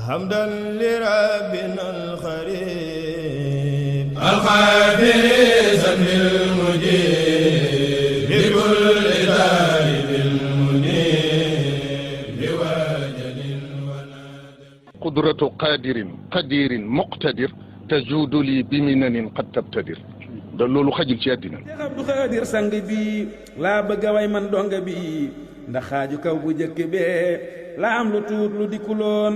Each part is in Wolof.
حمدا لربنا الخريب الخافر سن المجيب بكل ذلك المنيب بوجل ونادم قدرة قدير مقتدر تجود لي بمنن قد تبتدر da loolu xajul ci àddina. Cheikh Abdou Khadir sang bi laa bëgg a way man donga bi ndax xaaju kaw bu jëkk bee la am lu tuut lu dikkuloon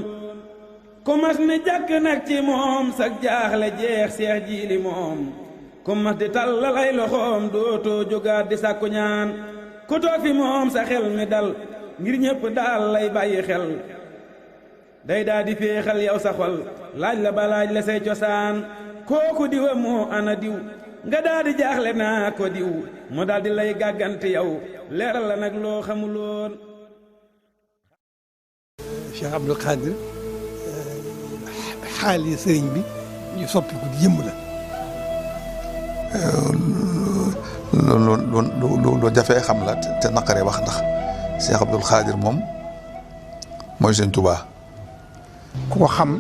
ku mas ne jàkk nag ci moom sag jaaxle jeex seex jiili moom ku mas di tallalay loxoom dootoo jógaat di sàkku ñaan ku toog fi moom sa xel mi dal ngir ñëpp daal lay bàyyi xel day daa di féexal yow sa xol laaj la ba laaj la say cosaan kooku diwa moo ana diw nga daal di jaaxle naa ko diw mu daal di lay gàggante yow leeral la nag loo xamuloon. Cheikh Abdou Khadir xaali sëriñ bi ñu soppiku di yëmb la. lu jafee xam la te naqaree wax ndax Cheikh Abdou Khadir moom mooy Sëriñ Tuubaa. ku ko xam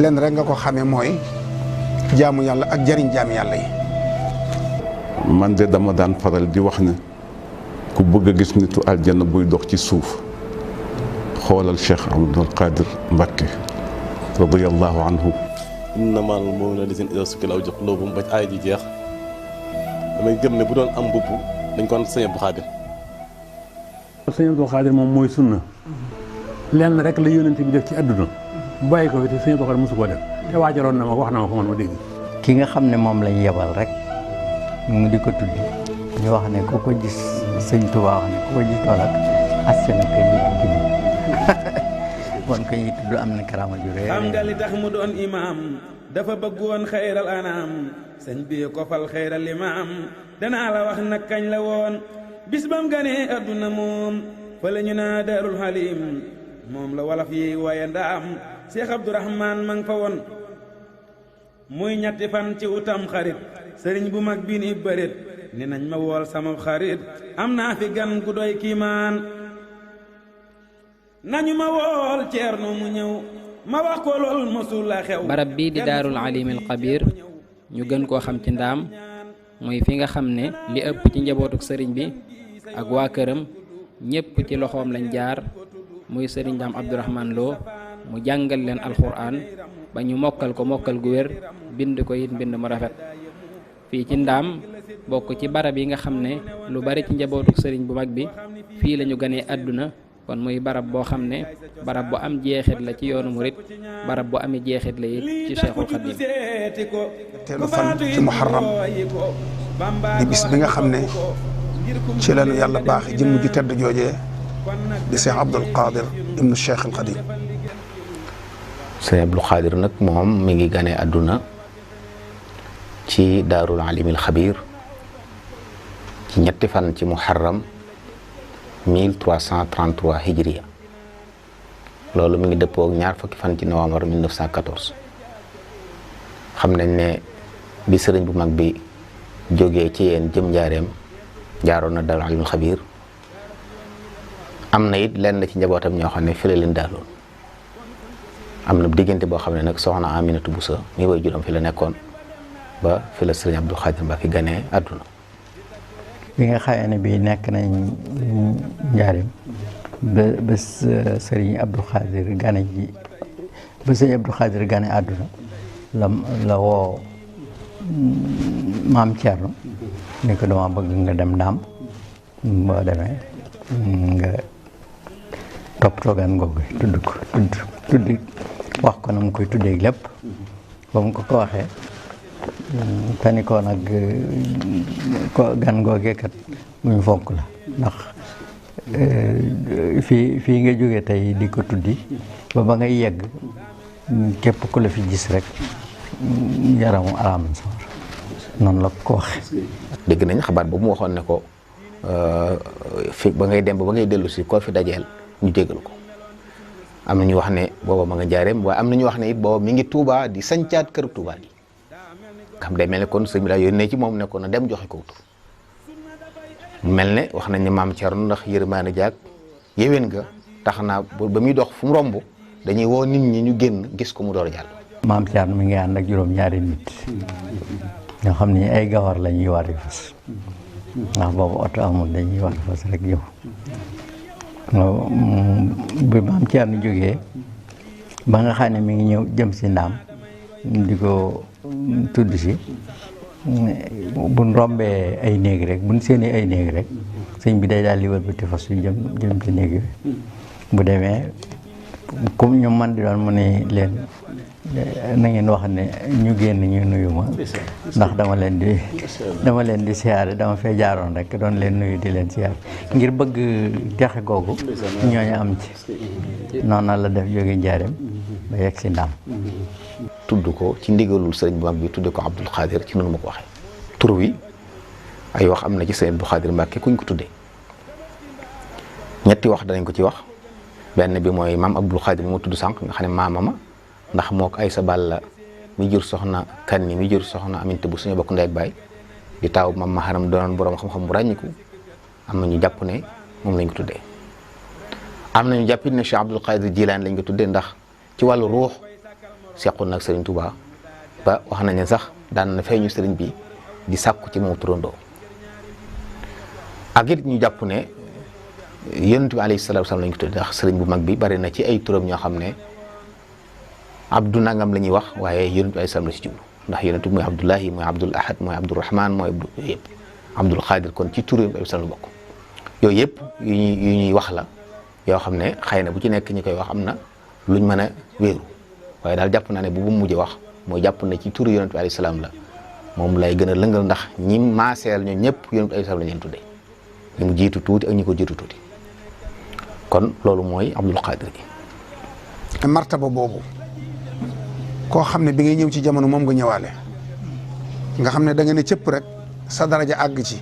lenn rek nga ko xamee mooy jaamu yàlla ak jariñ jaami yàlla yi. man de dama daan faral di wax ne ku bëgg a gis nitu aljanna buy dox ci suuf xoolal Cheikh Abdoul Qadir Mbacké radiyallahu anhu. innamal mu'minuuna allaziina izaa zukkira Allaahu wajilat quluubuhum ba aaya ji jeex damay gëm ne bu doon am mbubb dañ ko Sëñ Abdou Khadir. Sëñ Abdou Khadir moom mooy sunna lenn rek la yónnent bi def ci àdduna bu bàyyi ko fi te Sëñ Abdou Khadir mosu koo def te waajaloon na ma wax na ma ko man ma dégg. ki nga xam ne moom lañ yebal rek mu di ko tuddi ñu wax ne ku ko gis Sëñ Tuubaa wax ne ku ko gis tool ak askan ka nit jëm kon ko ñi tudd am na karaama ju rëy. xam nga li tax mu doon imaam dafa bëggoon xayral anaam sëñ bi ko fal xayral imaam danaa la wax nag kañ la woon bis bam ganee adduna moom fa la ñu naa Daarul Halim moom la walaf yi waaye ndaam Cheikh Abdourahman ma nga fa woon muy ñetti fan ci utam xarit sëriñ bu mag bi ni bërit ni nañ ma wool sama xarit am naa fi gan gu doy kiimaan nañu ma wool ceerno mu ñëw ma wax ko lool mosul la xew. barab bii di Daarul Alimil Xabiir ñu gën koo xam ci ndaam muy fi nga xam ne li ëpp ci njabootuk sëriñ bi ak waa këram ñépp ci loxoom lañ jaar muy sëriñ Daam Abdourahman Lo mu jàngal leen alxuraan ba ñu mokkal ko mokkal gu wér bind ko it mbind mu rafet fii ci ndaam bokk ci barab yi nga xam ne lu bari ci njabootuk sëriñ bu mag bi fii lañu ganee àdduna kon muy barab boo xam ne barab bu am jeexit la ci yoonu murit barab bu amee jeexit la it ci Cheikhul Khadim. teelu fan ci muharram di bis bi nga xam ne ci lañu yàlla baax jëmm ju tedd joojee di Cheikh Abdoul Qadir ibnu Cheikhul Khadim. Sëñ Abdou Khadir nag moom mi ngi ganee àdduna ci Daarul Alimil Xabiir ci ñetti fan ci muharram 1333 hijriya loolu mi ngi dëppoo ak ñaar fukki fan ci novembre 1914 xam nañ ne bi sëriñ bu mag bi jógee ci yéen jëm njaareem jaaroon na Daarul Alimil Xabiir am na it lenn ci njabootam ñoo xam ne fi la leen daaloon am na diggante boo xam ne nag soxna Aminatu Buso mi way juróom fi la nekkoon ba fi la sëriñ Abdou Khadir Mbacké ganee àdduna. bi nga xamee ne bii nekk nañ njaareem ba sëriñ Abdou Khadir gane ji ba sëriñ Abdou Khadir gane àdduna la woo maam Thierno ni ko dama bëgg nga dem ndaam boo demee nga toppatoo gan googu tudd wax ko na mu koy tuddee lépp ba mu ko waxee te ni ko nag ko gan googee kat muñ fonk la ndax fii nga jóge tey di ko tuddi ba ngay yegg képp ku la fi gis rek yaramu araam sawar noonu la ko waxee. dégg nañ xabaar boobu mu waxoon ne ko fi ba ngay dem ba ngay dellu si koo fi dajeel ñu jégal ko am na ñu wax ne booba ma nga jaareem waaye am na ñu wax ne it booba mi ngi Touba di sancaat kër Touba gi xam day mel ne kon sëñ bi daa yónnee ci moom ne ko na dem joxe ko tur mel ne wax nañ ne maam Thierno ndax yërmaane jaag yéwén nga tax na ba muy dox fu mu romb dañuy woo nit ñi ñu génn gis ko mu door a jàll. maam Thierno mi ngi ànd ak juróom-ñaari nit ñoo xam ne ay gawar la ñuy wari fas ndax boobu oto amul dañuy wari fas rek ñëw bi maam Thierno jógee ba nga xam ne mi ngi ñëw jëm si ndaam di ko tudd si buñ rombee ay néeg rek buñ séenee ay néeg rek sëñ bi day daal di wëlbati fas yu jëm ci néeg bi bu demee comme ñu man di doon mu ne leen na ngeen wax ne ñu génn ñu nuyu ma ndax dama leen di siyaare dama fee jaaroon rek doon leen nuyu di leen siyaare ngir bëgg texe googu ñooñu am ci noonu la def jóge njaareem ba yegg si ndaam. tudd ko ci ndigalul sëriñ bu mag bi tudde ko Abdul Xaadir ci noonu ma ko waxee. tur wi ay wax am na ci sëriñ Abdul Xaadir Mbàkke kuñ ko tuddee ñetti wax danañ ko ci wax benn bi mooy maam Abdul Xaadir bi mu tudd sànq nga xam ne maamama ndax moo ko Aysa Balla mi jur soxna Kanni mi jur soxna Aminta bu suñu bokk ndey ak baay di taaw maam Maharam doonoon borom xam-xam bu ràññiku am na ñu jàpp ne moom lañ ko tuddee. am nañu jàppit ne Cheikh Abdul Xaadir Jilaan lañ ko tuddee ndax ci wàllu ruux seqoon nag Serigne Touba ba wax nañ ne sax daan na feeñu Serigne bi di sàkku ci moom turandoo ak it ñu jàpp ne yonent bi alayhi salaatu wa salaam lañ ko tuddee ndax Serigne bu mag bi bari na ci ay turam ñoo xam ne Abdou nangam la ñuy wax waaye yonent bi alayhi salaam la ci jublu ndax yonent bi mooy Abdullahi mooy Abdul Ahad mooy Abdul Rahman mooy yëpp Abdul Xaadir kon ci tur yonent bi alayhi salaam la bokk yooyu yëpp yu ñuy wax la yoo xam ne xëy na bu ci nekk ñi koy wax am na luñ mën a wéeru waaye daal jàpp naa ne bu mujj wax mooy jàpp na ci turu yonent bi alayhi salaam la moom lay gën a lëngal ndax ñi maaseel ñoom ñëpp yonent bi alayhi salaam la leen tuddee ñi mu jiitu tuuti ak ñi ko jiitu tuuti kon loolu mooy Abdul Xaadir gi. martaba boobu koo xam ne bi ngay ñëw ci jamono moom nga ñëwaale nga xam ne da nga ne cëpp rek sa daraja àgg ci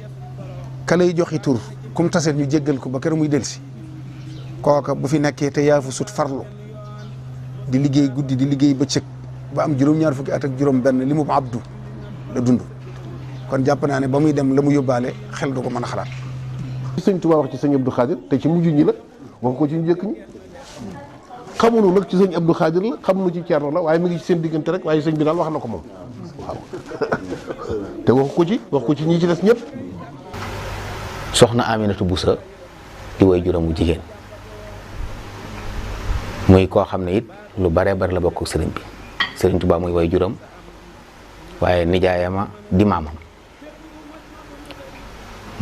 ka lay joxi tur kum taseet ñu jéggal ko ba keroog muy delsi kooka bu fi nekkee te yaa fu sut farlu di liggéey guddi di liggéey bëccëg ba am juróom-ñaar fukki at ak juróom-benn li mu abdu la dund kon jàpp naa ne ba muy dem la mu yóbbaale xel du ko mën a xalaat. sëñ Tuubaa wax ci sëñ Abdou Khadir te ci mujj ñi la wax ko ci njëkk ñi xamuñu nag ci sëñ Abdou Khadir la xamuñu ci Ceerno la waaye mi ngi ci seen diggante rek waaye sëñ bi daal wax na ko moom waaw te wax ko ci ñi ci des ñëpp. soxna Aminatu Busa di way juróom bu jigéen muy koo xam ne it lu bare bari la bokk ak sëriñ bi sëriñ Tuubaa muy way juróom waaye nijaayama di maamam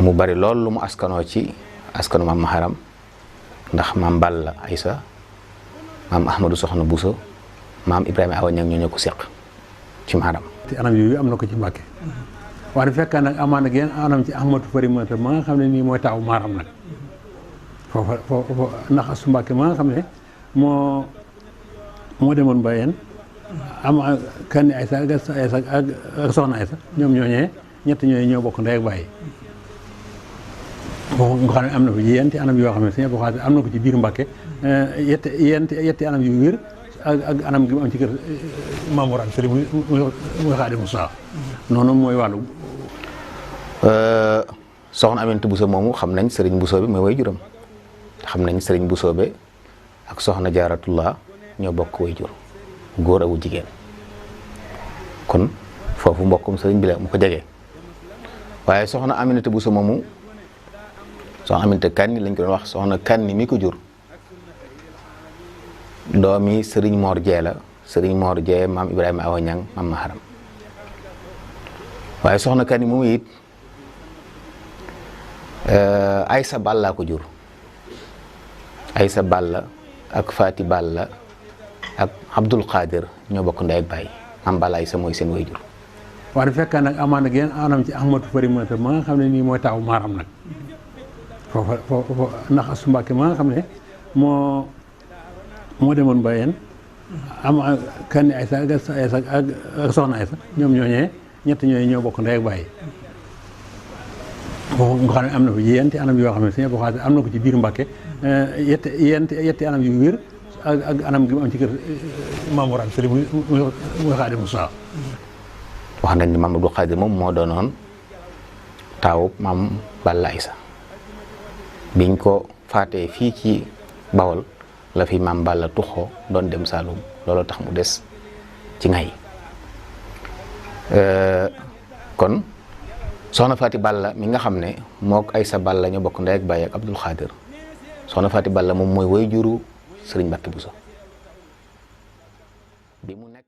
mu bari lool lu mu askanoo ci askanu maam Maharam ndax maam Balla Aysa maam Ahmadou Soxna Buso maam Ibrahima Awa Ñang ñoo ko seq ci Maharam. te anam yooyu am na ko ci Mbàkke waaye bu fekkee nag amaan ak yenn anam ci Ahmadou Farimata ma nga xam ne nii mooy taawu Maharam nag foofu ndax Astu Mbàkke ma nga xam ne moo demoon ba yéen am kan Aysa ak soxna Aysa ñoom ñooñee ñett ñooñu ñoo bokk ndey ak bàyyi foofu nga xam ne am na ko yenti anam yoo xam ne Sëñ Abdou Khadre am na ko ci biir Mbàkke yetti anam yu wér ak anam gi mu am ci kër Mamour Anta Sali muy Xaadimu Mustafaa noonu mooy wàllu soxna Aminata Bousso moomu xam nañ Sëriñ Bousso bi mooy way juram xam nañ Sëriñ Bousso bi ak soxna Jaaratullah ñoo bokk way jur góor ak jigéen kon foofu mbokkum sëriñ bi la mu ko jege waaye soxna Aminata Bousso moomu soxna Aminata Kanni lañ ko doon wax soxna Kanni mi ko jur doomi Sëriñ Mor Jee la Sëriñ Mor Jee maam Ibrahima Awa Ñang maam Maharam waaye soxna Kanni moomu it Aysa Balla ko jur Aysa Balla ak Faati Balla ak Abdul Xaadir ñoo bokk ndey ak baay maam Balla Aysa mooy seen way jur. waaye bu fekkee nag amaan ak yenn anam ci Ahmadou Farimata ma nga xam ne nii mooy taawu Maharam nag foofu ndax Astu Mbàkke ma nga xam ne moo demoon ba yéen am kan Aysa ak soxna Aysa ñoom ñooñee ñett ñooñu ñoo bokk ndey ak bàyyi foofu nga xam ne am na ko yenti anam yoo xam ne Sëñ Abdou Khadre am na ko ci biir Mbàkke yetti anam yu wér ak anam gi mu am ci kër Mamour Anta Sali muy Xaadimu Mustafaa wax nañ ni maam Abdou Khadre moom moo doonoon taawub maam Balla Aysa biñ ko faatee fii ci Bawol la fi maam Balla tuxoo doon dem Saalum looloo tax mu des ci ngay kon soxna Faati Balla mi nga xam ne mook Aysa Balla ñoo bokk ndey ak baay ak Abdul Xaadir soxna Faati Balla moom mooy way juru Sëriñ Mbàkke Buso bi mu nekk